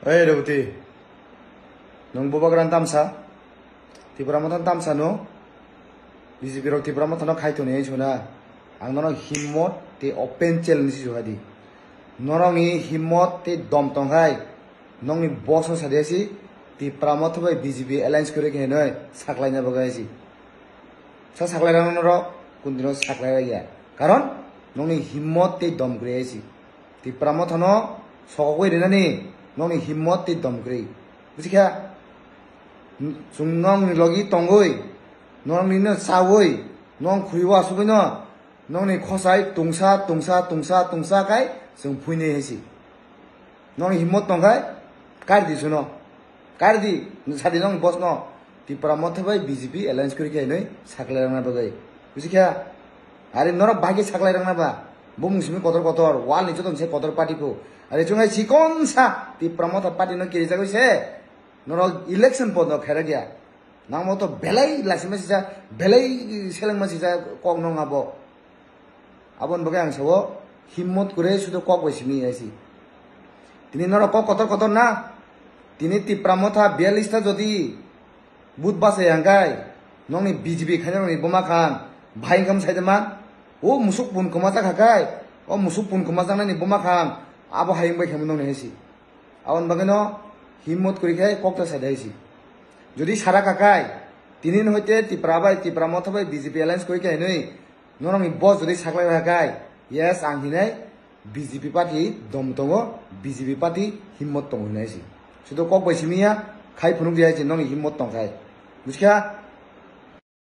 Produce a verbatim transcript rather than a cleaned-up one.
Ei Reboti, nwng Bubagra ni tamsa, Tipra Motha ni tamsa no, B J P rok Tipra Motha no khai toni hai suna. Ang nono himmot tei open challenge si juhadi. Norok ni himmot tei dom tong hai, nokni boss no sadi si, Tipra Motha bai B J P alliance kwrwi khe hinwi saklaina bagwi hai si. Sa saklai rano norok, kuntino saklai ya. Karon, nokni himmot tei dom kwrwi hai si. Tipra Motha no sokogwi rinani nokni himmot tei dom kwrwi. Buji kha? Chwng nokni logi tongwi, nokni no chawi, nok khuriwo asugwi no, nokni khosai tungsa, tungsa, tungsa, tungsa khai chwng phuinai hai si. Nokni himmot tong khai, kari di suno. Kari di, sadi nokni boss no. Tipra Motha bai B J P alliance kwrwi khe hinwi saklai rwna bagwi. Buji kha? Are norok bahai khe saklai rwna ba? Bumung simi kotor kotor, wall ni joto se kotor party phu. Are chwng hai chikon sa Tipra Motha party no kirijagwi se. Norok election pondo khairok ya. Nangmo to belai laisima sisa, belai selengma sisa kok nong abo. Aboni bagwi ang sao, himmot kwrwi sudu kok bai simi hai si. Tini norok kok kotor kotor na. Tini Tipra Motha biyallis ta jodi but bachai hangkai, nokni B J P khainai rokni buma khan, bahai wngkha mwsai de man. O musuk pun kwma chakha kai, o musuk pun kwma chaknani buma khan, abo hai wngbai khamu nokni hai si. Aboni bagwi no himmot kwrwi khai kok ta sai de hai si. Jodi sara kakai, tini ni hoite Tipra bai, Tipra Motha bai B J P alliance kwrwi khe hinwi, norokni boss jodi saklai rwkha kai, yes, ang hinai B J P party dom tongo, B J P party himmot tongo hinai si. Sudo kok bai simi ya, khai phunuk di hai si, nokni himmot tong khai. Buji kha?